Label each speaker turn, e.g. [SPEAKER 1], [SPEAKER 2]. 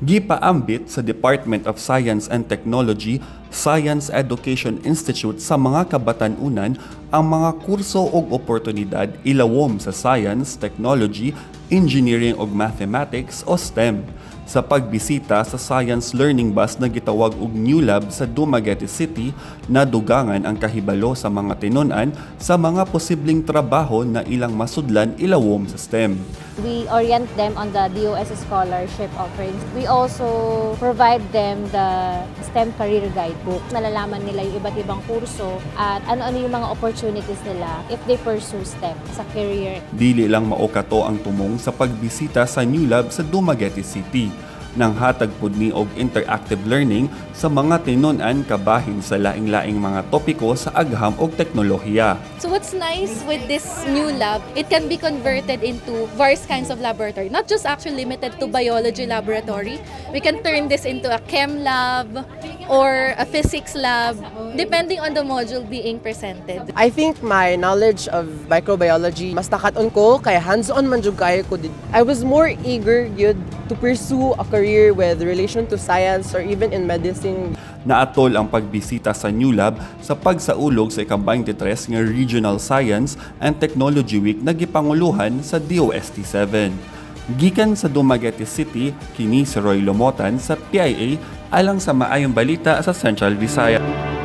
[SPEAKER 1] Gipaambit sa Department of Science and Technology Science Education Institute sa mga kabatan-unan ang mga kurso ug oportunidad ilawom sa science, technology, engineering ug mathematics o STEM. Sa pagbisita sa Science Learning Bus na gitawag og New Lab sa Dumaguete City, nadugangan ang kahibalo sa mga tinun-an sa mga posibleng trabaho na ilang masudlan ilawom sa STEM.
[SPEAKER 2] We orient them on the DOST scholarship offerings. We also provide them the STEM career guidebook. Nalalaman nila yung iba't ibang kurso at ano-ano yung mga opportunities nila if they pursue STEM sa career.
[SPEAKER 1] Dili lang mao kato ang tumong sa pagbisita sa New Lab sa Dumaguete City. Nang hatag pud ni og interactive learning sa mga tinun-an kabahin sa laing-laing mga topiko sa agham og teknolohiya.
[SPEAKER 3] So what's nice with this new lab, it can be converted into various kinds of laboratory. Not just actually limited to biology laboratory. We can turn this into a chem lab or a physics lab, depending on the module being presented.
[SPEAKER 4] I think my knowledge of microbiology mas nakat-on ko kay hands-on man jud kaayo ko. I was more eager gyud to pursue a career with relation to science or even in medicine.
[SPEAKER 1] Naatol ang pagbisita sa New Lab sa pagsaulog sa ika-23 nga Regional Science and Technology Week na gipanguluhan sa DOST-7. Gikan sa Dumaguete City, kini si Roy Lomotan sa PIA alang sa Maayong Balita sa Central Visayas.